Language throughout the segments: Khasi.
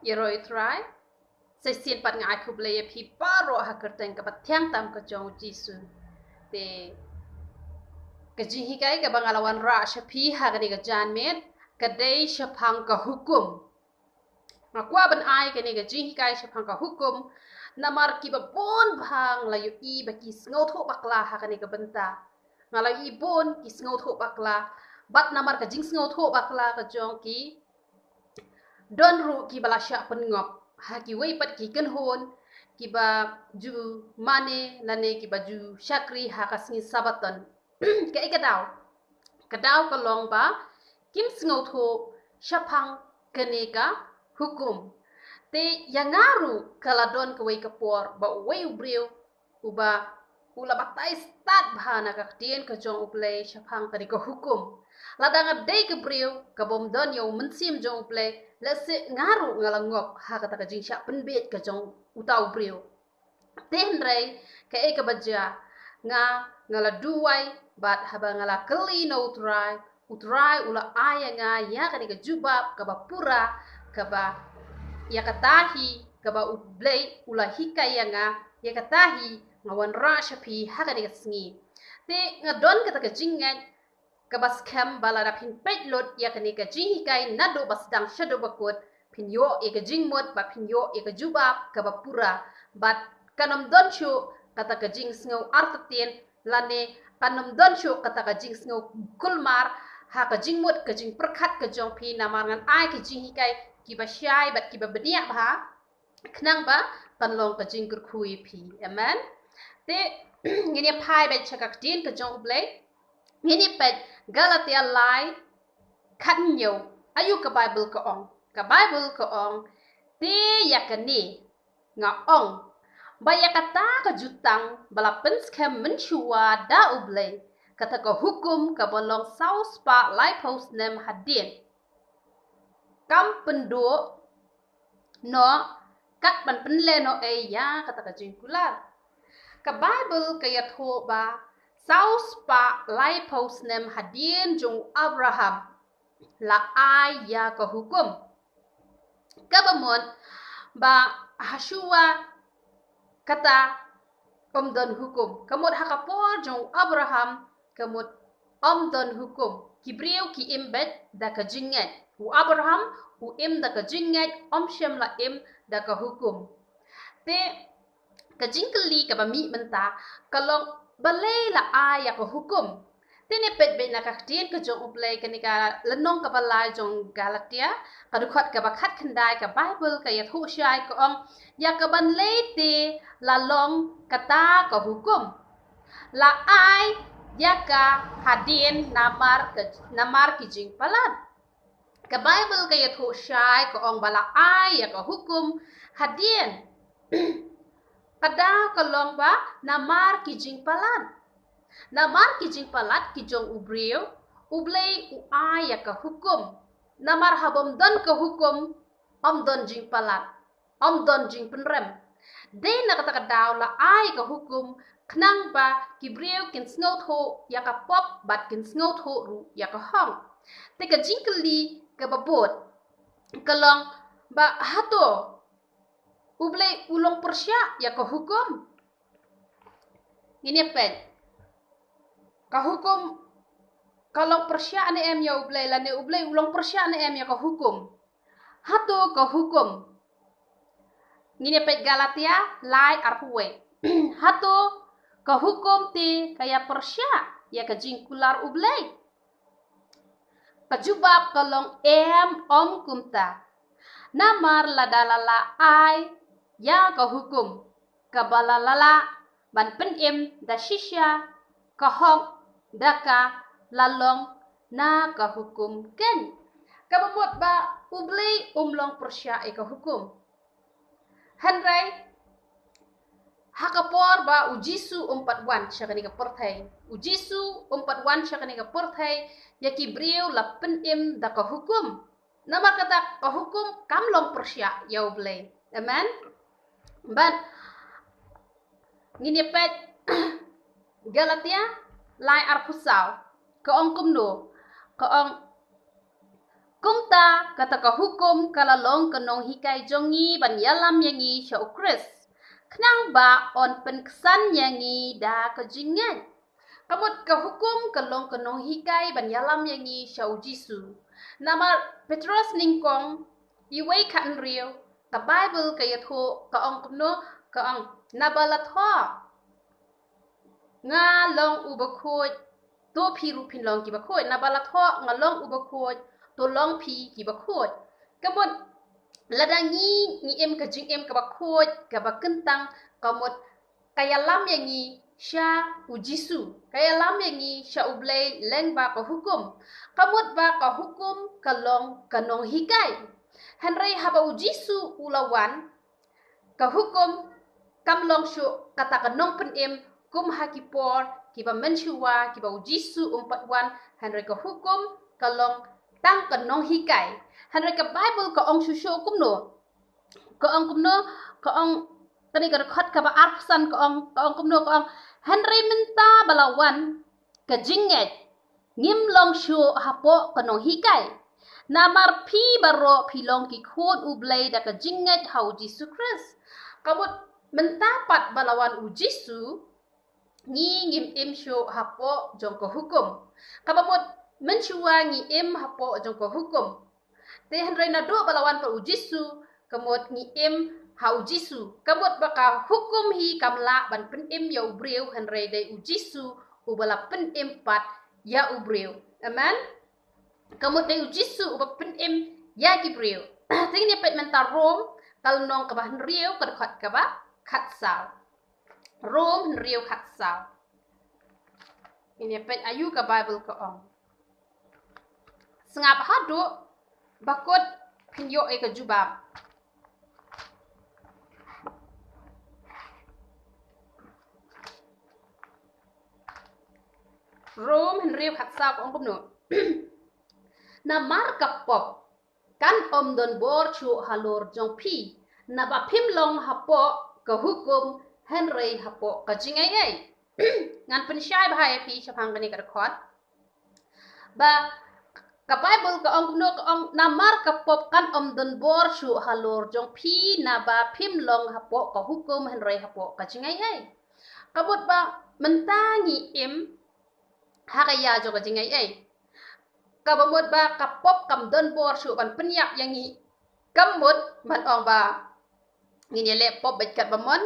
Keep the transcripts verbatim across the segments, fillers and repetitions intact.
Ïaroh ïa u Trai. Sa shisien pat nga ai khublei ïa phi baroh ha ka kyrteng kaba thiang tam ka jong u Jisu. Te ka jinghikai kaba nga la wanrah sha phi ha kane ka janmiet ka dei shaphang ka hukum. Nga kwah ban ai kane ka jinghikai shaphang ka hukum namar kiba bun bha nga la ïohi ba ki sngewthuh bakla ha kane ka bynta. Nga la ïohi bun ki sngewthuh bakla bad namar ka jingsngewthuh bakla ka jong ki don ruh kiba la shah pynngop ha kiwei pat ki kynhun kiba ju mane lane kiba ju shakri ha ka sngi Sabaton. Kaei ka daw? Ka daw ka long ba kim sngewthuh shaphang kane ka hukum. Te ïa nga ruh ka la don kawei ka por ba uwei u briew uba u la batai stad bha na ka ktien ka jong U Blei shaphang kane ka hukum. Lada nga dei ka briew ka bym don ïa u mynsiem jong U Blei, lehse nga ruh nga la ngop ha kata ka jingshah pynbeit ka jong uta u briew. Te hynrei kaei kaba jia, nga nga la duwai bad haba nga la kylli na u Trai, u Trai u la ai ïa nga ïa kane ka jubab kaba pura, kaba ïa kata hi kaba U Blei u la hikai ïa nga, ïa kata hi nga wanrah sha phi ha kane ka sngi. Te nga don kata ka jingngeit kaba skhem ba lada phin peit lut ïa kane ka jinghikai naduh ba sdang shaduh ba kut, phin ïoh ïa ka jingmut bad phin ïoh ïa ka jubab kaba pura. Bad kan ym don shuh kata ka jingsngew artatien lane kan ym don shuh kata ka jingsngew kulmar ha ka jingmut ka jingpyrkhat ka jong phi namar ngan ai ka jinghikai kiba shai bad kiba bniah bha khnang ba kan long ka jingkyrkhu ïa phi. Amen. Te ngin ïa phai beit sha ka ktien ka jong U Blei. Ngin ïa peit Galatia lai khathynñiew. Aïu ka Baibl ka ong? Ka Baibl ka ong, te ïa kane nga ong ba ïa kata ka jutang ba la pynskhem mynshuwa da U Blei, kata ka hukum kaba long saw spah laiphew snem hadien, kam pynduh noh kat ban pynlehnohei ïa kata ka jingkular. Ka Baibl ka ïathuh ba saw spah laiphew snem hadien jong u Abraham la ai ïa ka hukum. Kaba mut ba hashuwa kata ym don hukum. Ka mut ha ka por jong u Abraham ka mut ym don hukum. Ki briew ki im beit da ka jingngeit. U Abraham u im da ka jingngeit, ym shym la im da ka hukum. Te ka jingkylli kaba mih mynta ka long, balei la ai ïa ka hukum? Te ne peit beit na ka ktien ka jong U Blei, kane ka lynnong kaba lai jong Galatia, ka dkhot kaba khatkhyndai, ka Baibl ka ïathuh shai ka ong, ïa kaban lei te la long kata ka hukum. La ai ïa ka hadien namar ka, namar ki jingpalat. Ka Baibl ka ïathuh shai ka ong ba la ai ïa ka hukum hadien. Ka daw ka long ba namar ki jingpalat. Namar ki jingpalat ki jong u briew, U Blei u ai ïa ka hukum. Namar haba ym don ka hukum, ym don jingpalat, ym don jingpynrem. Dei na kata ka daw la ai ka hukum khnang ba ki briew kin sngewthuh ïa ka pop bad kin sngewthuh ruh ïa ka hok. Te ka jingkylli kaba bud ka long ba hato U Blei u long pyrshah ïa ka hukum? Ngin ïa peit. Ka hukum ka long pyrshah ne em ïa U Blei, lane U Blei u long pyrshah ne em ïa ka hukum? Hato ka hukum, ngin ïa peit Galatia lai arphew wei. Hato ka hukum te ka ïa pyrshah ïa ka jingkular U Blei? Ka jubab ka long em, ym kumta. Namar lada la lah ai ïa ka hukum, kaba la lah ban pynim da shisha ka hok da ka la long na ka hukum keiñ. Kaba mut ba U Blei um long pyrshah ïa ka hukum. Hynrei ha ka por ba U Jisu um pat wan sha kane ka pyrthei, U Jisu um pat wan sha kane ka pyrthei ïa ki briew la pynim da ka hukum. Namar kata ka hukum kam long pyrshah ïa U Blei. Amen. Bad ngin ïa peit Galatia lai arphew saw, ka ong kumno? Ka ong, Kumta kata ka hukum ka la long ka nonghikai jong ngi ban ïalam ïa ngi sha u Khrist, khnang ba un pynksan ïa ngi da ka jingngeit. Ka mut ka hukum ka long ka nonghikai ban ïalam ïa ngi sha u Jisu. Namar Petros nyngkong, iwei khathynriew, ka Baibl ka ïathuh, ka ong kumno, ka ong, naba la thoh, nga long uba khuid, to phi ruh phin long kiba khuid, naba la thoh, nga long uba khuid, to long phi kiba khuid. Ka mut, lada ngi, ngi im ka jingim kaba khuid, kaba kyntang, ka mut, ka ïalam ïa ngi sha u Jisu, ka ïalam ïa ngi sha u Blei lyngba ka hukum. Ka mut ba ka hukum ka long ka nonghikai. Hynrei haba u Jisu u la wan, ka hukum kam long shuh kata ka nongpynim kum ha ki por kiba mynshuwa kiba u Jisu um pat wan, hynrei ka hukum ka long tang ka nonghikai. Hynrei ka Baibl ka ong shuh shuh kumno? Ka ong kumno? Ka ong, kane ka dkhot kaba arphew san ka ong, ka ong kumno, ka ong, hynrei mynta ba la wan ka jingngeit, ngim long shuh hapoh ka nonghikai. Namar phi baroh phi long ki khun u Blei da ka jingngeit ha u Jisu Khrist. Ka mut mynta pat ba la wan u Jisu, ngi ngim im shuh hapoh jong ka hukum. Kaba mut mynshuwa ngi im hapoh jong ka hukum. Te hynrei naduh ba la wan pat u Jisu, ka mut ngi im ha u Jisu. Ka mut ba ka hukum hi kam lah ban pynim ïa u briew, hynrei dei u Jisu uba la pynim pat ïa u briew. Amen. Ka mut dei u Jisu uba pynim ïa ki briew. Te ngin ïa peit mynta Rom, ka lynnong kaba hynriew, ka dkhot kaba khatsaw. Rom hynriew khatsaw. Ngin ïa peit aïu ka Baibl ka ong. Sngap haduh ba kut phin ïoh ïa ka jubab. Rom hynriew khatsaw ka ong kumno? Namar ka pop kan ym don bor shuh halor jong phi, naba phim long hapoh ka hukum, hynrei hapoh ka jingaiei. Ngan pynshai bha ïa phi shaphang kane ka dkhot. Ba ka Baibl ka ong kumno, ka ong, namar ka pop kan ym don bor shuh halor jong phi, naba phim long hapoh ka hukum, hynrei hapoh ka jingaiei. Ka mut ba mynta ngi im ha ka ïa jong ka jingaiei. Kaba mut ba ka pop kam don bor shuh ban pynïap ïa ngi. Ka mut ban ong ba ngin ïa leh pop beit katba mon.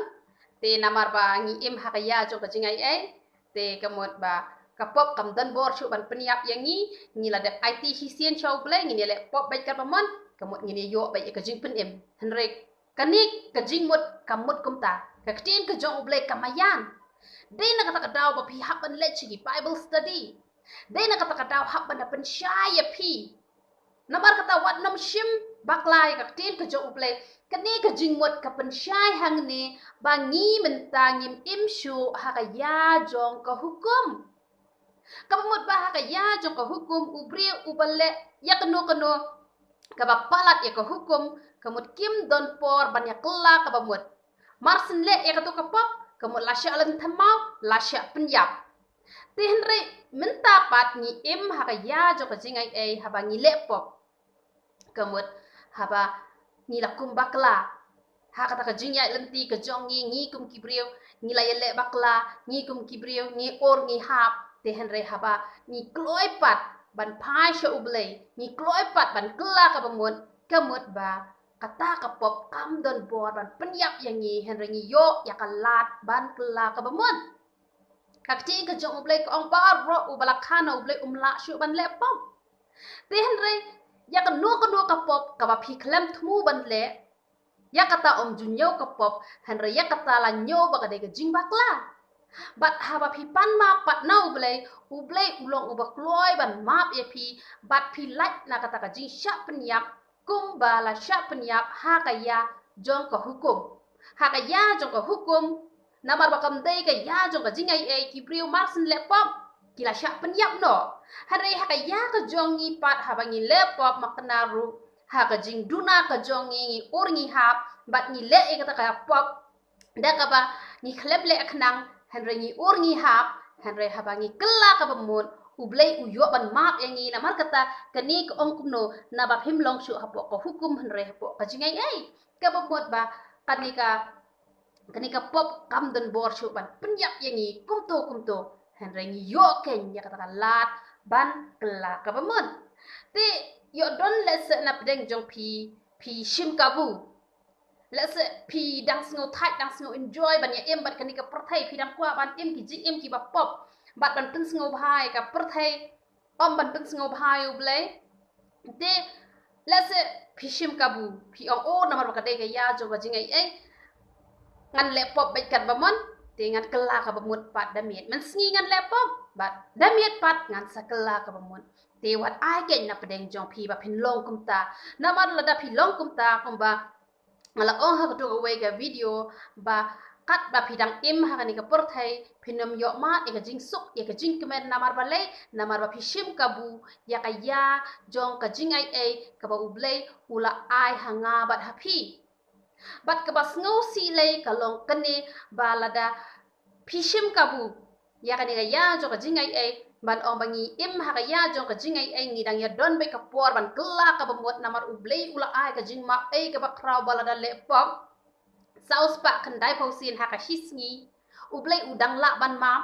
Te namar ba ngi im ha ka ïa jong ka jingaiei, te ka mut ba ka pop kam don bor shuh ban pynïap ïa ngi. Ngi la dep aiti shisien sha u Blei, ngin ïa leh pop beit katba mon, ka mut ngin ïa ïoh beit ïa ka jingpynim. Hynrei kane ka jingmut kam mut kumta. Ka ktien ka jong u Blei ka maïan. Dei na kata ka daw ba phi hap ban leit sha ki Bible study. Dei na kata ka daw hap ban da pynshai ïa phi. Namar kata wat nym shim bakla ïa ka ktien ka jong u Blei. Kane ka jingmut ka pynshai hangne ba ngi mynta ngim im shuh ha ka ïa jong ka hukum. Kaba mut ba ha ka ïa jong ka hukum u briew uba leh ïa kano kano kaba palat ïa ka hukum, ka mut kim don por ban ïa kylla kaba mut. Mar syn leh ïa kato ka pop, ka mut la shah lynthem maw, la shah pynïap. Te hynrei mynta pat ngi im ha ka ïa jong ka jingaiei haba ngi leh pop. Ka mut haba ngi la kum bakla. Ha kata ka jingïaid lynti ka jong ngi, ngi kum ki briew, ngi la ïaleh bakla, ngi kum ki briew, ngi ur ngi hap, te hynrei haba ngi kloi pat ban phai sha u Blei, ngi kloi pat ban kylla kaba mut, ka mut ba kata ka pop kam don bor ban pynïap ïa ngi, hynrei ngi ïoh ïa ka lad ban kylla kaba mut. Ka ktien ka jong u Blei ka ong baroh uba la kha na u Blei um lah shuh ban leh pop. Te hynrei ïa kano kano ka pop kaba phi khlem thmu ban leh, ïa kata ym ju ñiew ka pop, hynrei ïa kata la ñiew ba ka dei ka jingbakla. Bad haba phi pan map pat na u Blei, u Blei u long uba kloi ban map ïa phi, bad phi lait na kata ka jingshah pynïap, kumba la shah pynïap ha ka ïa jong ka hukum. Ha ka ïa jong ka hukum, namar ba kam dei ka ïa jong ka jingaiei, ki briew mar syn leh pop ki la shah pynïap noh. Hynrei ha ka ïa ka jong ngi pat haba ngi leh pop, ma kane ruh ha ka jingduna ka jong ngi, ngi ur ngi hap bad ngi leh ïa kata ka pop da kaba ngi khlem leh khnang, hynrei ngi ur ngi hap, hynrei haba ngi kylla kaba mut, U Blei u ïoh ban map ïa ngi, namar kata kane ka ong kumno, naba phim long shuh hapoh ka hukum hynrei hapoh ka jingaiei. Kaba mut ba kane ka, kane ka pop kam don bor shuh ban pynïap ïa ngi kumto kumto. Hynrei ngi ïoh keiñ ïa kata ka lad ban kylla kaba mut. Te ïoh don lehse na pdeng jong phi, phi shim kabu. Lehse phi dang sngew thait, dang sngew enjoy ban ïa im bad kane ka pyrthei, phi dang kwah ban im ki jingim kiba pop bad ban pynsngewbha ïa ka pyrthei, ym ban pynsngewbha ïa U Blei. Te lehse phi shim kabu, phi ong, o, namar ba ka dei ka ïa jong ka jingaiei, ngan leh pop beit katba mon, te ngan kylla kaba mut pat da miet. Mynsngi ngan leh pop bad da miet pat ngan sa kylla kaba mut. Te wat ai keiñ na pdeng jong phi ba phin long kumta. Namar lada phi long kumta, kumba nga la ong ha kato kawei ka video, ba katba phi dang im ha kane ka pyrthei, phin ym ïoh mad ïa ka jingsuk, ïa ka jingkmen. Namar balei? Namar ba phi shim kabu ïa ka ïa jong ka jingaiei kaba U Blei u la ai ha nga bad ha phi. Bad kaba sngewsih lei ka long kane, ba lada phi shim kabu ïa kane ka ïa jong ka jingaiei, ban ong ba ngi im ha ka ïa jong ka jingaiei, ngi dang ïa don beit ka por ban kylla kaba mut, namar U Blei u la ai ka jingmap ei kaba khraw, ba lada leh pop saw spah khyndai phew sien ha ka shi sngi, U Blei u dang lah ban map.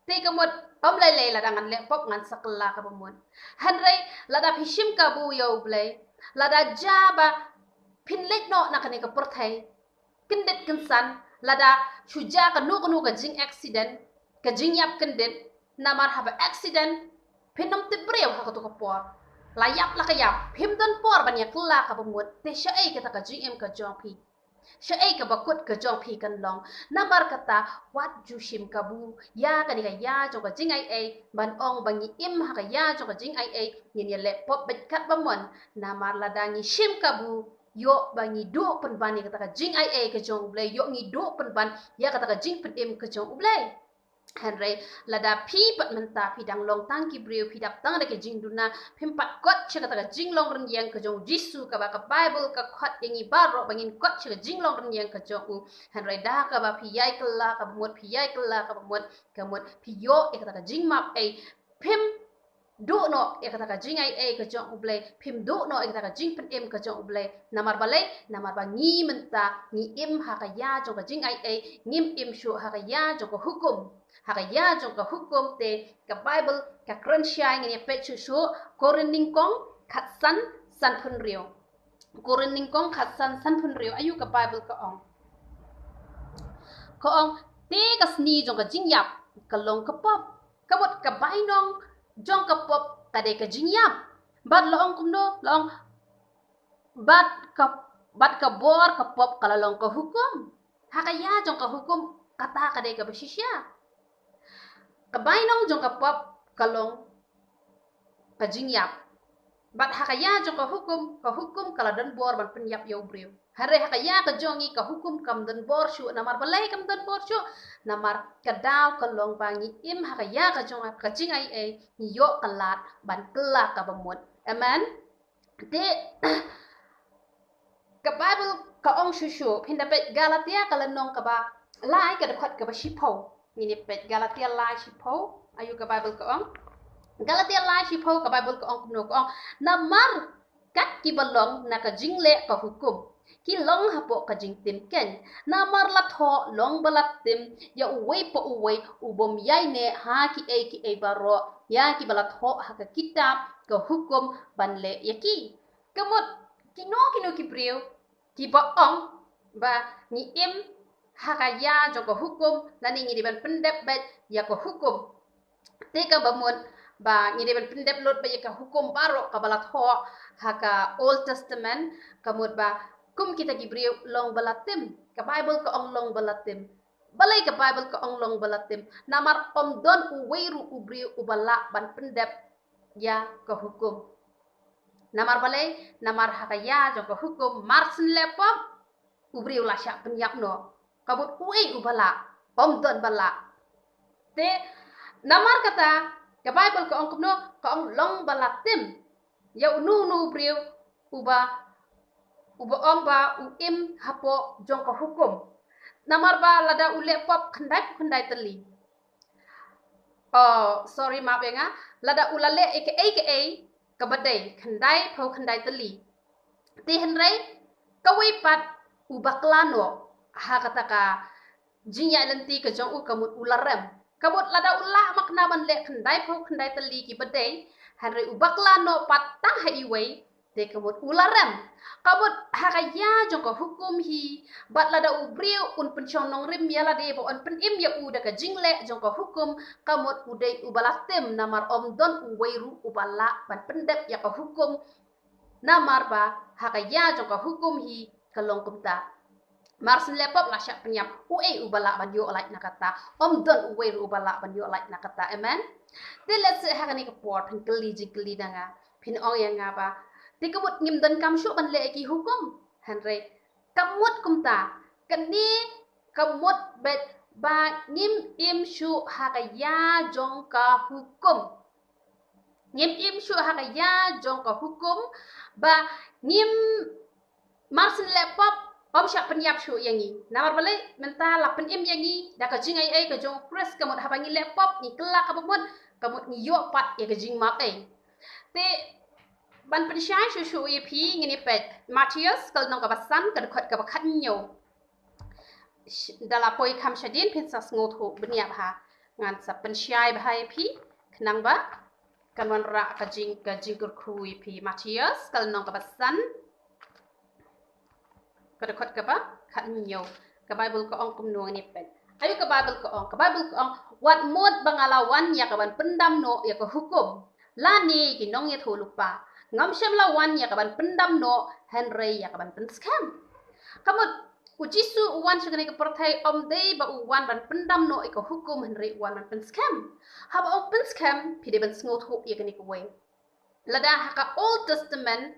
Te ka mut, ym lei lei lada ngan leh pop ngan sa kylla kaba mut. Hynrei lada phi shim kabu ïa U Blei, lada ja ba phin leit noh na kane ka pyrthei kyndit kynsan, lada shu ja kano kano ka jing accident, ka jingïap kyndit, namar haba accident phin ym tip briew ha kato ka por. La ïap la ka ïap, phim don por ban ïa kylla kaba mut. Te shaei kata ka jingim ka jong phi? Shaei kaba kut ka jong phi kan long? Namar kata wat ju shim kabu ïa kane ka ïa jong ka jingaiei, ban ong ba ngi im ha ka ïa jong ka jingaiei, ngin ïa leh pop beit katba mon. Namar lada ngi shim kabu, ïoh ba ngi duh pynban ïa kata ka jingaiei ka jong U Blei, ïoh ngi duh pynban ïa kata ka jingpynim ka jong U Blei. Hynrei lada phi pat mynta phi dang long tang ki briew, phi dap tang da ki jingduna, phim pat kot sha kata ka jinglong rynïeng ka jong U Jisu, kaba ka Baibl ka khot ïa ngi baroh ba ngin kot sha ka jinglong rynïeng ka jong u. Hynrei da kaba phi ïai kylla kaba mut, phi ïai kylla kaba mut, ka mut phi ïoh ïa kata ka jingmap ei, phim duh noh ïa kata ka jingaiei ka jong U Blei, phim duh noh ïa kata ka jingpynim ka jong U Blei. Namar balei? Namar ba ngi mynta ngi im ha ka ïa jong ka jingaiei, ngim im shuh ha ka ïa jong ka hukum. Ha ka ïa jong ka hukum. Te ka Baibl ka kren shai, ngin ïa peit shuh shuh, Korinth nyngkong khatsan, sanphew hynriew. Korinth nyngkong khatsan, sanphew hynriew, aïu ka Baibl ka ong? Ka ong, te ka sni jong ka jingïap ka long ka pop. Ka mut ka bainong jong ka pop ka dei ka jingïap. Bad la ong kumno, la ong, bad ka, bad ka bor ka pop ka la long ka hukum. Ha ka ïa jong ka hukum kata ka dei kaba shisha. Ka bainong jong ka pop ka long ka jingïap. Bad ha ka ïa jong ka hukum, ka hukum ka la don bor ban pynïap ïa u briew. Hynrei ha ka ïa ka jong ngi ka hukum kam don bor shuh. Namar balei kam don bor shuh? Namar ka daw ka long ba ngi im ha ka ïa ka jong ka jingaiei, ngi ïoh ka lad ban kylla kaba mut. Amen. Te ka Baibl ka ong shuh shuh, phin da peit Galatia ka lynnong kaba lai, ka dkhot kaba shiphew. Ngin ïa peit Galatia lai shiphew, aïu ka Baibl ka ong? Galatia lai shiphew, ka Baibl ka ong kumno, ka ong, namar kat kiba long na ka jingleh ka hukum ki long hapoh ka jingtim keiñ. Namar la thoh long ba la tim ïa uwei pa uwei u bym ïaineh ha kiei kiei baroh ïa kiba la thoh ha ka kitab ka hukum ban leh ïa ki. Ka mut kino kino ki briew kiba ong ba ngi im ha ka ïa jong ka hukum, lane ngi dei ban pyndep beit ïa ka hukum. Te kaba mut ba ngi dei ban pyndep lut beit ïa ka hukum baroh kaba la thoh ha ka Old Testament, ka mut ba kum kita ki briew long ba la tim. Ka Baibl ka ong long ba la tim. Balei ka Baibl ka ong long ba la tim? Namar ym don uwei ruh u briew uba lah ban pyndep ïa ka hukum. Namar balei? Namar ha ka ïa jong ka hukum, mar syn leh pop, u briew la shah pynïap noh. Ka mut uei uba lah? Ym don ba lah. Te namar kata ka Baibl ka ong kumno, ka ong long ba la tim ïa uno uno u briew uba, uba ong ba u im hapoh jong ka hukum. Namar ba lada u leh pop khyndai phew khyndai tylli, Oh, sorry, map ïa nga. Lada u la leh ïa kaei kaei kaba dei, khyndai phew khyndai tylli. Te hynrei kawei pat u bakla noh ha kata ka jingïaid lynti ka jong u, ka mut u la rem. Ka mut lada u lah makna ban leh khyndai phew khyndai tylli kiba dei, hynrei u bakla noh pat tang ha iwei, te ka mut u la rem. Ka mut ha ka ïa jong ka hukum hi, bad lada u briew un pynshong nongrim ïa lade ba un pynim ïa u da ka jingleh jong ka hukum, ka mut u dei uba la tim, namar ym don uwei ruh uba lah ban pyndep ïa ka hukum. Namar ba ha ka ïa jong ka hukum hi ka long kumta. Mar syn leh pop la shah pynïap, uei uba lah ban ïoh lait na kata? Ym don uwei ruh uba lah ban ïoh lait na kata. Amen. Te lehse ha kane ka por phin kylli jingkylli na nga, phin ong ïa nga ba, te ka mut ngim donkam shuh ban leh ïa ki hukum? Hynrei ka mut kumta, kane ka mut beit ba ngim im shuh ha ka ïa jong ka hukum. Ngim im shuh ha ka ïa jong ka hukum, ba ngim, mar syn leh pop, ym shah pynïap shuh ïa ngi. Namar balei? Mynta la pynim ïa ngi da ka jingai ei ka jong u Khrist, ka mut haba ngi leh pop ngi kylla kaba mut, ka mut ngi ïoh pat ïa ka jingmap ei. Te ban pynshai shuh shuh ïa phi, ngin ïa peit Mathaios ka lynnong kaba san, ka dkhot kaba khathynñiew. Sh-, da la poi kham shadien phin sa sngewthuh bniah bha. Ngan sa pynshai bha ïa phi, khnang ba kan wanrah ka jing, ka jingkyrkhu ïa phi. Mathaios ka lynnong kaba san, ka dkhot kaba khathynñiew. Ka Baibl ka ong kumno, ngin ïa peit. Aïu ka Baibl ka ong? Ka Baibl ka ong, wat mut ba nga la wan ïa ka ban pyndam noh ïa ka hukum, lane ki nongïathuhlypa. Ngam shym la wan ïa ka ban pyndam noh, hynrei ïa ka ban pynskhem. Ka mut u Jisu u wan sha kane ka pyrthei ym dei ba u wan ban pyndam noh ïa ka hukum, hynrei u wan ban pynskhem. Haba ong pynskhem, phi dei ban sngewthuh ïa kane kawei. Lada ha ka Old Testament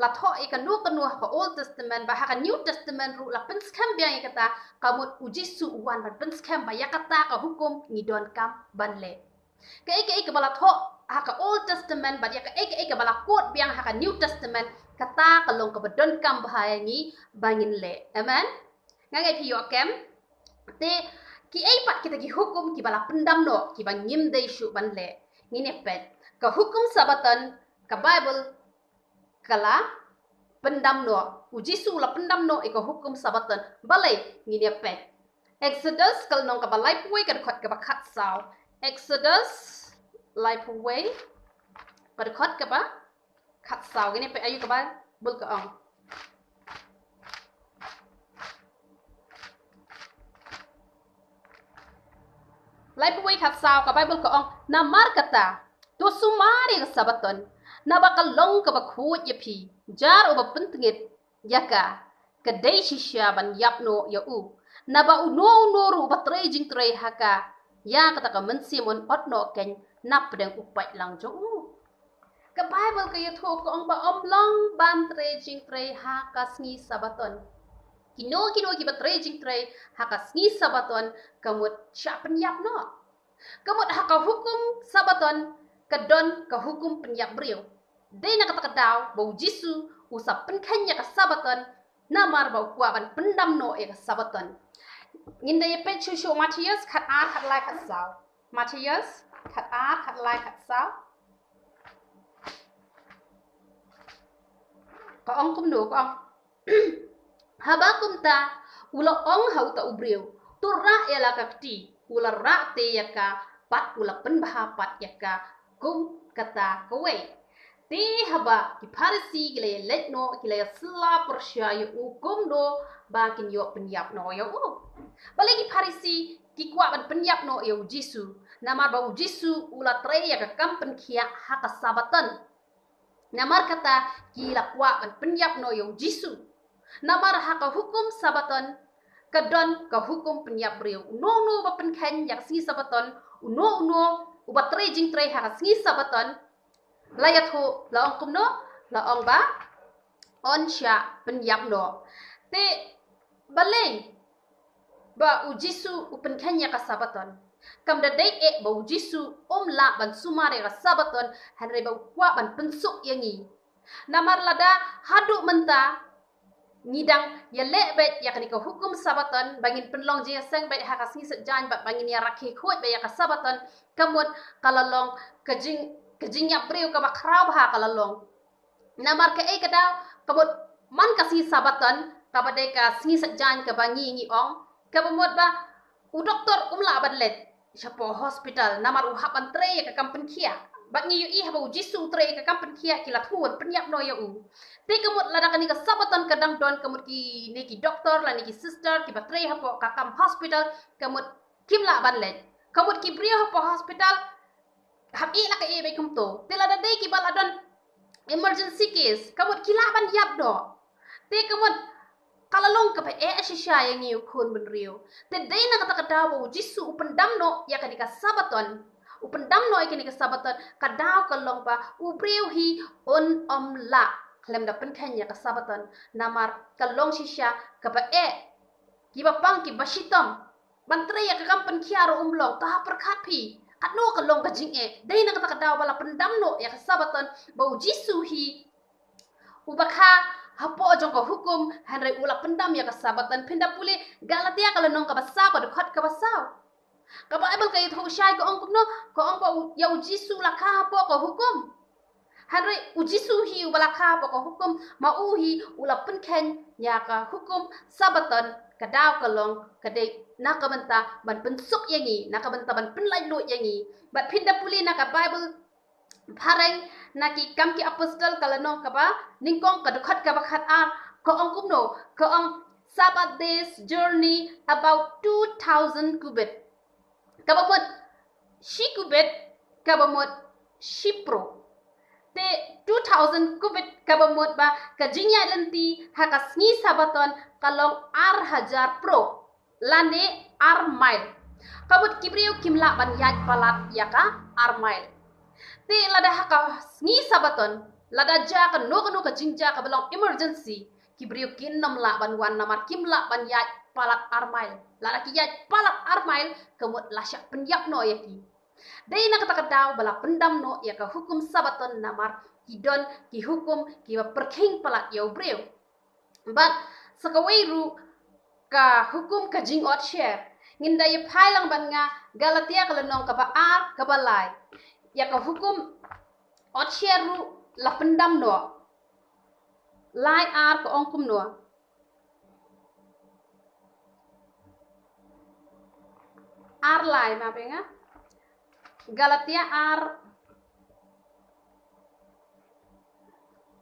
la thoh ïa kano kano ha ka Old Testament, ba ha ka New Testament ruh la pynskhem biang ïa kata, ka mut u Jisu u wan ban pynskhem ba ïa kata ka hukum ngi donkam ban leh. Kaei kaei kaba la thoh ha ka Old Testament bad ïa kaei kaei kaba la quote biang ha ka New Testament, kata ka long kaba donkam bha ïa ngi ba ngin leh. Amen. Nga ngeit phi ïoh kem. Te kiei pat kita ki hukum kiba la pyndam noh, kiba ngim dei shuh ban leh? Ngin ïa peit. Ka hukum Sabbaton, ka Baibl ka la pyndam noh. U Jisu u la pyndam noh ïa ka hukum Sabbaton. Balei? Ngin ïa peit. Exodus ka lynnong kaba laiphew wei, ka dkhot kaba khatsaw. Exodus laiphew wei, ka dkhot kaba khatsaw. Ngin ïa peit aïu ka Baibl ka ong. Laiphew wei khatsaw, ka Baibl ka ong, namar kata, to sumar ïa ka Sabbaton, naba ka long kaba khuid ïa phi. Jar uba pyntngit ïa ka, ka dei shisha ban ïap noh ïa u. Naba uno uno ruh uba trei jingtrei ha ka, ïa kata ka mynsiem un ot noh keiñ napdeng u paidlang jong u. Ka Baibl ka ïathuh, ka ong ba ym long ban trei jingtrei ha ka sngi Sabbaton. Kino kino kiba trei jingtrei ha ka sngi Sabbaton, ka mut shah pynïap noh. Ka mut ha ka hukum Sabbaton ka don ka hukum pynïap briew. Dei na kata ka daw ba u Jisu u sa pynkheiñ ïa ka Sabbaton, namar ba u kwah ban pyndam noh ïa ka Sabbaton. Ngin da ïa peit shuh shuh Mathaios khatar, khatlai, khatsaw. Mathaios khatar, khatlai, khatsaw. Ka ong kumno, ka ong. Haba kumta, u la ong ha uta u briew, to rah ïa la ka kti. U la rah te ïa ka, bad u la pynbha pat ïa ka kum kata kawei. Te haba ki Pharisi ki la ïa leit noh, ki la ïa sylla pyrshah ïa u kumno ba kin ïoh pynïap noh ïa u. Balei ki Pharisi ki kwah ban pynïap noh ïa u Jisu? Namar ba u Jisu u la trei ïa ka kam pynkhiah ha ka Sabbaton. Namar kata ki la kwah ban pynïap noh ïa u Jisu. Namar ha ka hukum Sabbaton ka don ka hukum pynïap briew. Uno uno ba pynkheiñ ïa ka sngi Sabbaton, uno uno uba trei jingtrei ha ka sngi Sabbaton, la ïathuh, la ong kumno, la ong ba un shah pynïap noh. Te balei ba u Jisu u pynkheiñ ïa ka Sabbaton? Kam da dei eh ba u Jisu um lah ban sumar ïa ka Sabbaton, hynrei ba u kwah ban pynsuk ïa ngi. Namar lada haduh mynta ngi dang ïaleh beit ïa kane ka hukum Sabaton, ba ngin pynlong jingïaseng beit ha ka sngi Saitjaiñ, bad ba ngin ïa rakhe khuid beit ïa ka Sabaton, ka mut ka la long ka jing, ka jingïap briew kaba khraw bha ka la long. Namar kaei ka daw, ka mut man ka sngi Sabaton, kaba dei ka sngi Saitjaiñ kaba ngi ngi ong, kaba mut ba u doktor um lah ban leit shapoh hospital, namar u hap ban trei ïa ka kam pynkhiah. Bad ngi ïohi haba u Jisu u trei ïa ka kam pynkhiah, ki la thmu ban pynïap noh ïa u. Te ka mut lada kane ka Sabaton ka dang don, ka mut kine ki doktor lane ki sister kiba trei hapoh ka kam hospital, ka mut kim lah ban leit. Ka mut ki briew hapoh hospital hap ïeh la ka ïeh beit kumto. Te lada dei kiba la don emergency case, ka mut ki lah ban ïap noh. Te ka mut ka la long kaba eh shisha ïa ngi, u khun bynriew. Te dei na kata ka daw ba u Jisu u pyndam noh ïa kane ka Sabaton. U pyndam noh ïa kane ka Sabaton, ka daw ka long ba u briew hi un ym lah khlem da pynkheiñ ïa ka Sabaton. Namar ka long shisha kaba eh. Kiba pang, kiba shitom ban trei ïa ka kam pynkhiah ruh um long, ta ha pyrkhat phi. Katno ka long ka jingeh. Dei na kata ka daw ba la pyndam noh ïa ka Sabaton, ba u Jisu hi uba kha hapoh jong ka hukum, hynrei u la pyndam ïa ka Sabaton. Phin da pule Galatia ka lynnong kaba saw, ka dkhot kaba saw. Ka Baibl ka ïathuh shai, ka ong kumno? Ka ong ba u, ïa u Jisu la kha hapoh ka hukum. Hynrei u Jisu hi uba la kha hapoh ka hukum, ma u hi u la pynkheiñ ïa ka hukum Sabaton, ka daw ka long ka dei na ka bynta ban pynsuk ïa ngi, na ka bynta ban pynlait luid ïa ngi. Bad phin da pule na ka Baibl phareng, na ki Kam ki Apostol ka lynnong kaba nyngkong, ka dkhot kaba khat ar, ka ong kumno? Ka ong, Sabbath day's journey about two thousand cubit. Kaba mut shi cubit, kaba mut shi pro. Te two thousand cubit kaba mut ba ka jingïaid lynti ha ka sngi Sabaton ka long ar hajar pro, lane ar mile. Ka mut ki briew kim lah ban ïaid palat ïa ka ar mile. Te lada ha ka sngi Sabaton, lada jia kano kano ka jingjia kaba long emergency, ki briew kin ym lah ban wan, namar kim lah ban ïaid palat ar mile. Lada ki ïaid palat ar mile, ka mut la shah pynïap noh ïa ki. Dei na kata ka daw ba la pyndam noh ïa ka hukum Sabaton, namar ki don ki hukum kiba pyrkhing palat ïa u briew. Bad sa kawei ruh ka hukum ka jingot sher. Ngin da ïa phai lang bad nga Galatia ka lynnong kaba ar, kaba lai. Ïa ka hukum ot sher ruh la pyndam noh. Lai ar ka ong kumno? Ar lai, ma pynga. Galatia ar,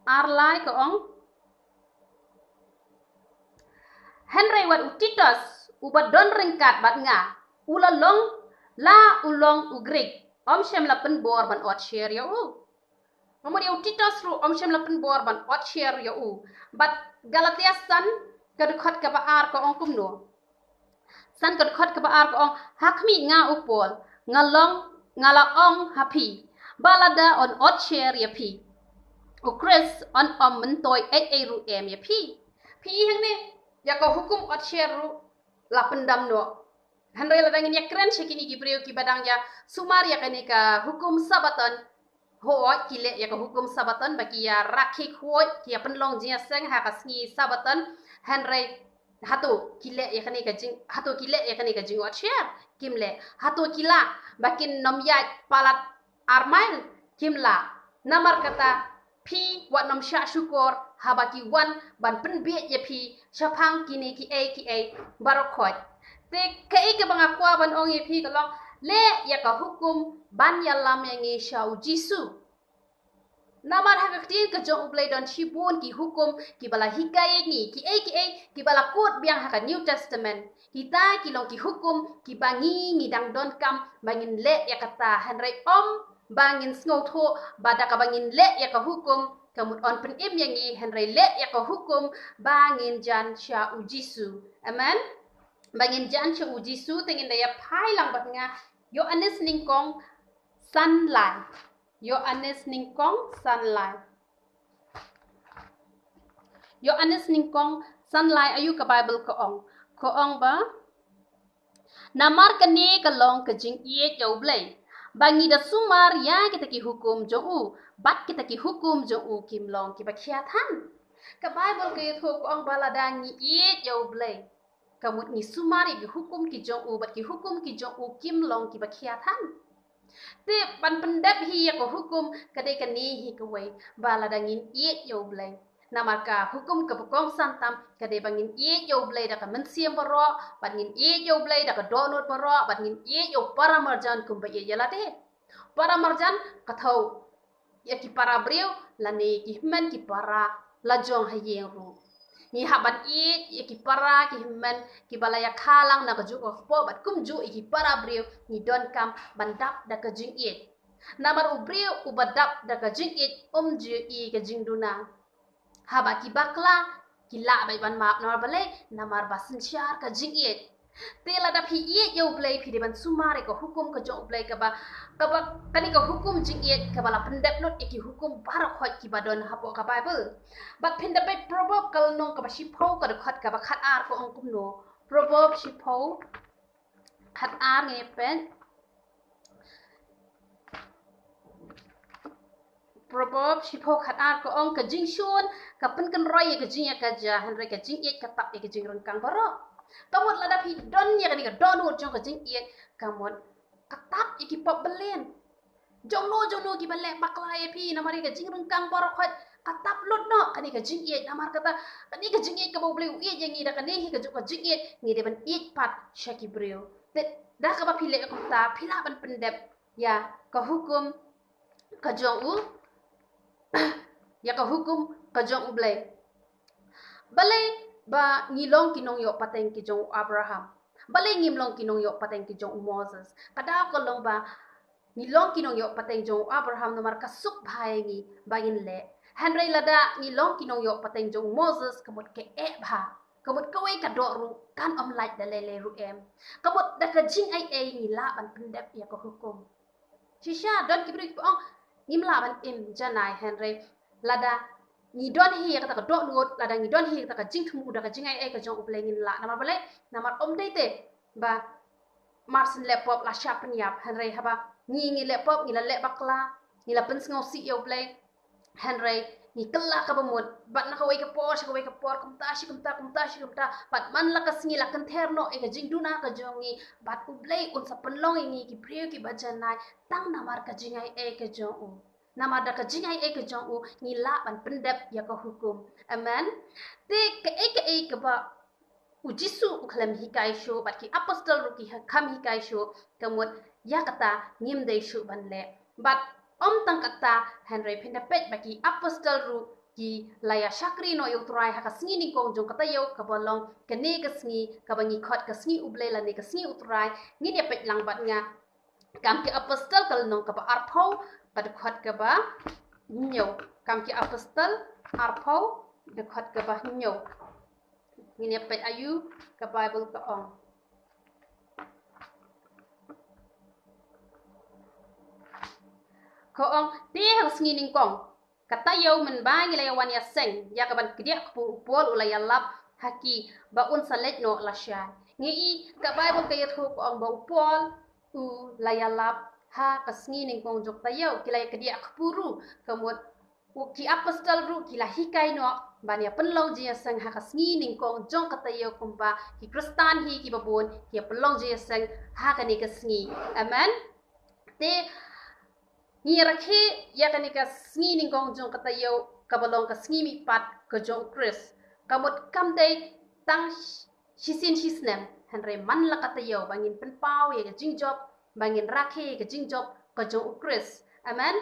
ar lai ka ong. Hynrei wat u Titus, uba don ryngkat bad nga, u la long, la u long u Grik, ym shym la pynbor ban ot sher ïa u. Namar ïa u Titus ruh ym shym la pynbor ban ot sher ïa u. Bad Galatia san ka dkhot kaba ar ka ong kumno? San ka dkhot kaba ar ka ong, ha khmih, nga u Paul, nga long, nga la ong ha phi ba lada yn ot sher ïa phi u Khrist, yn ym myntoi ei ei ruh em ïa phi. Phi i hangne, ïa ka hukum ot sher ruh la pyndam noh. Hynrei lada ngin ïa kren sha kine ki briew kiba dang ïa sumar ïa kane ka hukum Sabaton, hooid, ki leh ïa ka hukum Sabaton ba ki ïa rakhe khuid, ki ïa pynlong jingïaseng ha ka sngi Sabaton. Hynrei hato ki leh ïa kane ka jing, hato ki leh ïa kane ka jingot sher? Kim leh. Hato ki lah ba kin ym ïaid palat ar mile? Kim lah. Namar kata, phi wat nym shah shukor haba ki wan ban pynbiej ïa phi shaphang kine kiei kiei baroh khoit. Te kaei kaba nga kwah ban ong ïa phi ka long, leh ïa ka hukum ban ïalam ïa ngi sha u Jisu. Namar ha ka ktien ka jong U Blei don shibun ki hukum kiba la hikai ïa ngi, kiei kiei kiba la kut biang ha ka New Testament. Kita ki long ki hukum kiba ngi, ngi dang donkam ba ngin leh ïa kata, hynrei ym ba ngin sngewthuh ba da kaba ngin leh ïa ka hukum ka mut yn pynim ïa ngi, hynrei leh ïa ka hukum ba ngin jan sha u Jisu. Amen. Ba ngin jan sha u Jisu. Te ngin da ïa phai lang bad nga Ïoannis nyngkong san lai. Ïoannis nyngkong san lai. Ïoannis nyngkong san lai, aïu ka Baibl ka ong? Ka ong ba, namar kane ka long ka jingïeit ïa U Blei, ba ngi da sumar ïa kita ki hukum jong u, bad kita ki hukum jong u kim long kiba khia than. Ka Baibl ka ïathuh ka ong ba lada ngi ïeit ïa U Blei, ka mut ngi sumar ïa ki hukum ki jong u, bad ki hukum ki jong u kim long kiba khia than. Te ban pyndep hi ïa ka hukum ka dei kane hi kawei, ba lada ngin ïeit ïa U Blei. Namar ka hukum kaba kongsan tam ka dei ba ngin ïeit ïa U Blei da ka mynsiem baroh, bad ngin ïeit ïa U Blei da ka dohnud baroh, bad ngin ïeit ïa u para marjan kumba ïeit ïa lade. Para marjan ka thew ïa ki para briew lane ki hynmen ki para la jong ha ïing ruh. Ngi hap ban ïeit ïa ki para ki hynmen kiba la ïakha lang na kajuh ka kpoh, bad kumjuh ïa ki para briew ngi donkam ban dap da ka jingïeit. Namar u briew uba dap da ka jingïeit um ju ïohi ka jingduna. Haba ki bakla ki lah beit ban map, namar balei? Namar ba synshar ka jingïeit. Te lada phi ïeit ïa U Blei phi dei ban sumar ïa ka hukum ka jong U Blei kaba, kaba, kane ka hukum jingïeit kaba la pyndep lut ïa ki hukum baroh khoit kiba don hapoh ka Baibl. Bad phin da peit Proverb ka lynnong kaba shiphew ka dkhot kaba khatar ka ong kumno. Proverb shiphew khatar, ngin ïa peit. Proverb shiphew khatar ka ong, ka jingshun ka pynkynroi ïa ka jingïakajia, hynrei ka jingïeit ka tap ïa ka jingryngkang baroh. Ka mut lada phi don ïa kane ka dohnud jong ka jingïeit, ka mut ka tap ïa ki pop byllian. Jong no jong no kiba leh bakla ïa phi, namar ïa ka jingryngkang baroh khoit ka tap lut noh kane ka jingïeit. Namar kata kane ka jingïeit kaba U Blei u ïeit ïa ngi, da kane hi kajuh ka jingïeit ngi dei ban ïeit pat sha ki briew. Te da kaba phi leh kumta phi lah ban pyndep ïa ka hukum ka jong u, ïa ka hukum ka jong U Blei. Balei ba ngi long ki nongïoh pateng ki jong u Abraham? Balei ngim long ki nongïoh pateng ki jong u Moses? Ka daw ka long ba ngi long ki nongïoh pateng jong u Abraham namar ka suk bha ïa ngi ba ngin leh. Hynrei lada ngi long ki nongïoh pateng jong u Moses, ka mut ka eh bha, ka mut kawei ka doh ruh kan ym lait da lei lei ruh em. Ka mut da ka jingaiei ngi lah ban pyndep ïa ka hukum. Shisha don ki briew kiba ong ngim lah ban im janai, hynrei lada ngi don hi ïa kata ka dohnud, lada ngi don hi ïa kata ka jingthmu da ka jingaiei ka jong U Blei ngin lah. Namar balei? Namar ym dei te ba mar syn leh pop la shah pynïap, hynrei haba ngi, ngi leh pop, ngi la leh bakla, ngi la pynsngewsih ïa U Blei, hynrei ngi kylla kaba mut, bad na kawei ka por sha kawei ka por, kumta shi kumta, kumta shi kumta, bad man la ka sngi la kynther noh ïa ka jingduna ka jong ngi, bad U Blei un sa pynlong ïa ngi ki briew kiba janai tang namar ka jingaiei ka jong u. Namar da ka jingaiei ka jong u ngi lah ban pyndep ïa ka hukum. Amen. Te kaei kaei kaba u Jisu u khlem hikai shuh bad ki apostol ruh ki ha-, kham hikai shuh, ka mut ïa kata ngim dei shuh ban leh. Bad ym tang kata, hynrei phin da peit ba ki apostol ruh ki la ïa shakri noh ïa U Trai ha ka sngi nyngkong jong ka taïew kaba long kane ka sngi kaba ngi khot ka sngi U Blei lane ka sngi U Trai. Ngin ïa peit lang bad nga Kam ki Apostol ka lynnong kaba arphew, ka dkhot kaba hynñiew. Kam ki Apostol arphew, dkhot kaba hynñiew. Ngin ïa peit aïu ka Baibl ka ong. Ka ong, te ha ka sngi nyngkong ka taïew mynba ngi la ïa wan ïaseng ïa ka ban kdiah kpu, u Paul u la ïalap ha ki ba un sa leit noh lashai. Ngi i ka Baibl ka ïathuh ka ong ba u Paul u la ïalap ha ka sngi nyngkong jong ka taïew, ki la ïa kdiah kpu ruh, ka mut u, ki apostol ruh ki la hikai noh ban ïa pynlong jingïaseng ha ka sngi nyngkong jong ka taïew kumba ki Khristan hi kiba bun ki ïa pynlong jingïaseng ha kane ka sngi. Amen. Te ngi rakhe ïa kane ka sngi nyngkong jong ka taïew kaba long ka sngi mihpat ka jong u Khrist. Ka mut kam dei tang shisien shisnem, hynrei man la ka taïew ba ngin pynpaw ïa ka jingjop, ba ngin rakhe ïa ka jingjop ka jong u Khrist. Amen.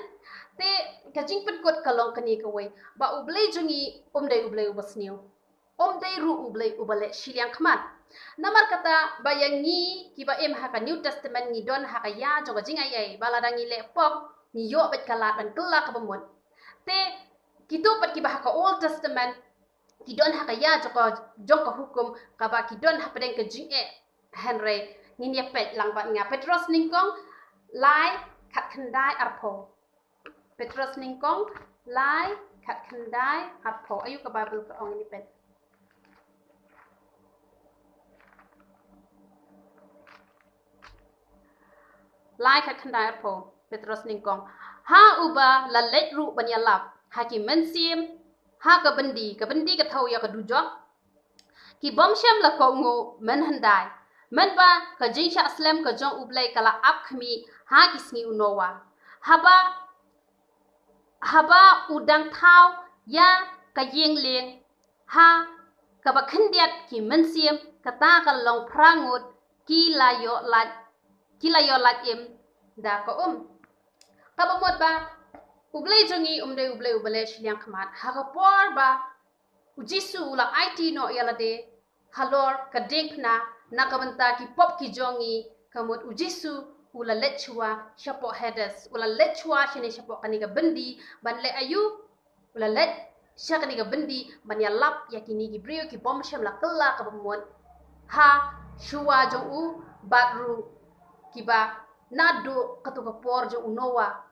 Te ka jingpynkut ka long kane kawei, ba U Blei jong ngi um dei U Blei uba sniew. Um dei ruh U Blei uba leh shiliang khmat. Namar kata ba ïa ngi kiba im ha ka New Testament ngi don ha ka ïa jong ka jingaiei, ba lada ngi leh pop ngi ïoh beit ka lad ban kylla kaba mut. Te kito pat kiba ha ka Old Testament ki don ha ka ïa jong ka, jong ka hukum, kaba ki don hapdeng ka jingeh. Hynrei ngin ïa peit lang bad nga Petros nyngkong lai khatkhyndai arphew. Petros nyngkong lai khatkhyndai arphew. Aïu ka Baibl ka ong, ngin ïa peit. Lai khatkhyndai arphew, Petros nyngkong. Ha uba la leit ruh ban ïalap ha ki mynsiem ha ka byndi, ka byndi ka thew ïa ka dujok. Ki bym shym la kohnguh mynhyndai, mynba ka jingshah slem ka jong U Blei ka la ap khmih ha ki sngi u Noah. Haba, haba u dang thaw ïa ka ïing lieng ha kaba khyndiat ki mynsiem, kata ka long phra ngut ki la ïoh lait, ki la ïoh lait im da ka um. Kaba mut ba U Blei jong ngi um dei U Blei uba leh shiliang khmat. Ha ka por ba U Jisu u la aiti noh ïa lade halor ka diengphna na ka bynta ki pop ki jong ngi, ka mut U Jisu u la leit shuwa shapoh Hades, u la leit shuwa shane shapoh kane ka byndi ban leh aïu? U la leit sha kane ka byndi ban ïalap ïa kine ki briew ki bym shym la kylla kaba mut ha shuwa jong u, bad ruh kiba naduh kato ka por jong u Noah.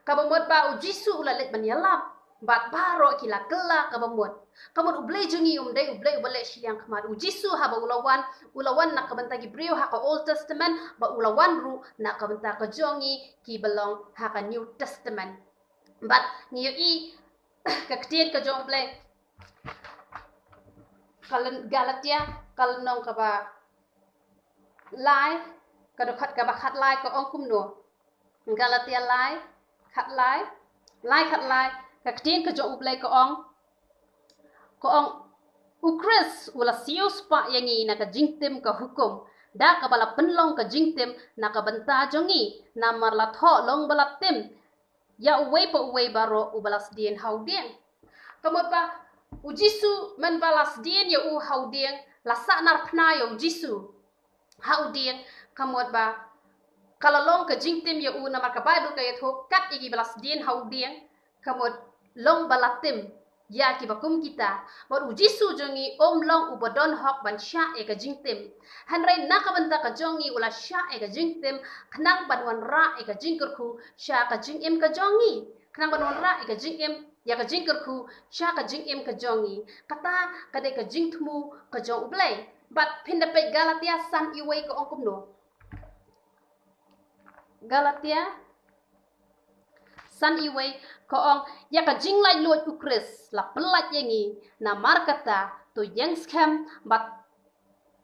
Kaba mut ba U Jisu u la leit ban ïalap bad baroh ki la kylla kaba mut. Ka mut U Blei jong ngi um dei U Blei uba leh shiliang khmat. U Jisu haba u la wan, u la wan na ka bynta ki briew ha ka Old Testament, bad u la wan ruh na ka bynta ka jong ngi kiba long ha ka New Testament. Bad ngi ïohi ka ktien ka jong U Blei, ka lyn-, Galatia, ka lynnong kaba lai, ka dkhot kaba khatlai ka ong kumno. Galatia lai, khatlai, lai khatlai, ka ktien ka jong U Blei ka ong, ka ong, U Khrist u la siewspah ïa ngi na ka jingtim ka hukum, da kaba la pynlong ka jingtim na ka bynta jong ngi, namar la thoh long ba la tim ïa uwei pa uwei baroh uba la sdien ha u dieng. Ka mut ba U Jisu mynba la sdien ïa u ha u dieng, la sahnarphna phna ïa U Jisu ha u dieng, ka mut ba ka la long ka jingtim ïa u, namar ka Baibl ka ïathuh kat ïa kiba la sdien ha u dieng, ka mut long ba la tim ïa kiba kum kita. Bad U Jisu jong ngi um long uba don hok ban shah ïa ka jingtim. Hynrei na ka bynta ka jong ngi u la shah ïa ka jingtim, khnang ban wanrah ïa ka jingkyrkhu sha ka jingim ka jong ngi. Khnang ban wanrah ïa ka jingim, ïa ka jingkyrkhu sha ka jingim ka jong ngi. Kata ka dei ka jingthmu ka jong U Blei. Bad phin da peit Galatia san uwei ka ong kumno. Galatia san uwei ka ong, ïa ka jinglaitluid U Khrist la pynlait ïa ngi, namar kata to ïeng skhem bad,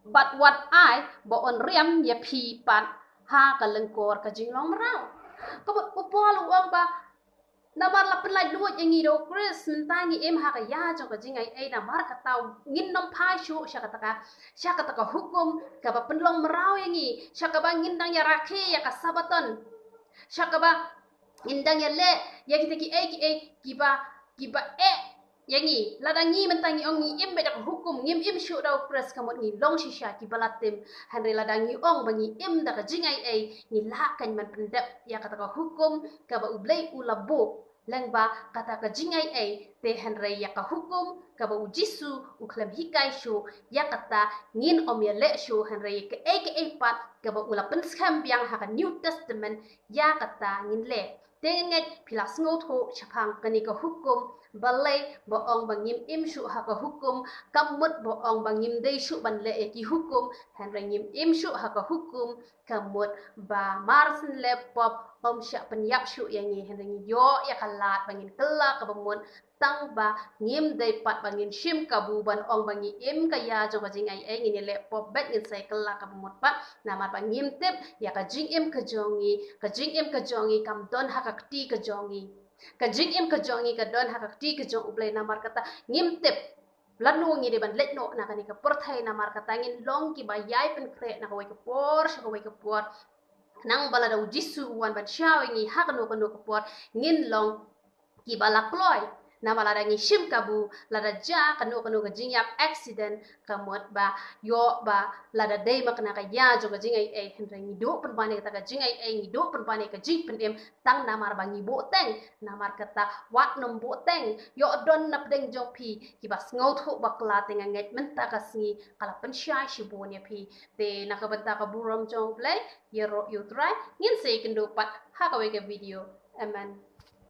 bad wat ai ba un riam ïa phi pat ha ka lyngkor ka jinglong mraw. Ka mut u Paul u ong ba namar la pynlaitluid ïa ngi da U Khrist, mynta ngi im ha ka ïa jong ka jingai ei, namar kata ngin nym phai shuh sha kata ka, sha kata ka hukum kaba pynlong mraw ïa ngi, sha kaba ngin dang ïa rakhe ïa ka Sabaton, sha kaba ngin dang ïa leh ïa kita ki ei ki ei kiba, kiba eh ïa ngi. Lada ngi mynta ngi ong ngi im beit da ka hukum, ngim im shuh da U Khrist, ka mut ngi long shisha kiba la tim. Hynrei lada ngi ong ba ngi im da ka jingai ei, ngi lah kan ban pyndep ïa kata ka hukum kaba U Blei u la buh lyngba kata ka jingai ei. Te hynrei ïa ka hukum kaba U Jisu u khlem hikai shuh, ïa kata ngin ym ïa leh shuh, hynrei ïa kaei kaei pat kaba u la pynskhem biang ha ka New Testament, ïa kata ngin leh. Te nga ngeit phi la sngewthuh shaphang kane ka hukum, balei ba ong ba ngim im shuh ha ka hukum. Kam mut ba ong ba ngim dei shuh ban leh ïa ki hukum, hynrei ngim im shuh ha ka hukum ka mut ba mar syn leh pop ym shah pynïap shuh ïa ngi, hynrei ngi ïoh ïa ka lad ba ngin kylla kaba mut, tang ba ngim dei pat ba ngin shim kabu ban ong ba ngi im ka ïa jong ka jingai ei, ngin ïa leh pop beit, ngin sa ïa kylla kaba mut pat, namar ba ngim tip ïa ka jingim ka jong ngi. Ka jingim ka jong ngi kam don ha ka kti ka jong ngi. Ka jingim ka jong ngi ka don ha ka kti ka jong U Blei, namar kata ngim tip lano ngi dei ban leit noh na kane ka pyrthei, namar kata ngin long kiba ïai pynkhreh na kawei ka por sha kawei ka por. Khnang ba lada U Jisu u wan ban shaw ïa ngi ha kano kano ka por, ngin long kiba la kloi. Namar lada ngi shim kabu, lada jia kano kano ka jingïap, accident, ka mut ba ïoh ba lada dei ma kane ka ïa jong ka jingai ei, hynrei ngi duh pynban ïa kata ka jingai ei, ngi duh pynban ïa ka jingpynim, tang namar ba ngi buhteng. Namar kata wat nym buhteng. Ïoh don na pdeng jong phi kiba sngewthuh bakla, te nga ngeit mynta ka sngi ka la pynshai shibun ïa phi. Te na ka bynta ka burom jong U Blei, ïaroh ïa U Trai, ngin sa ïakynduh pat ha kawei ka video. Amen.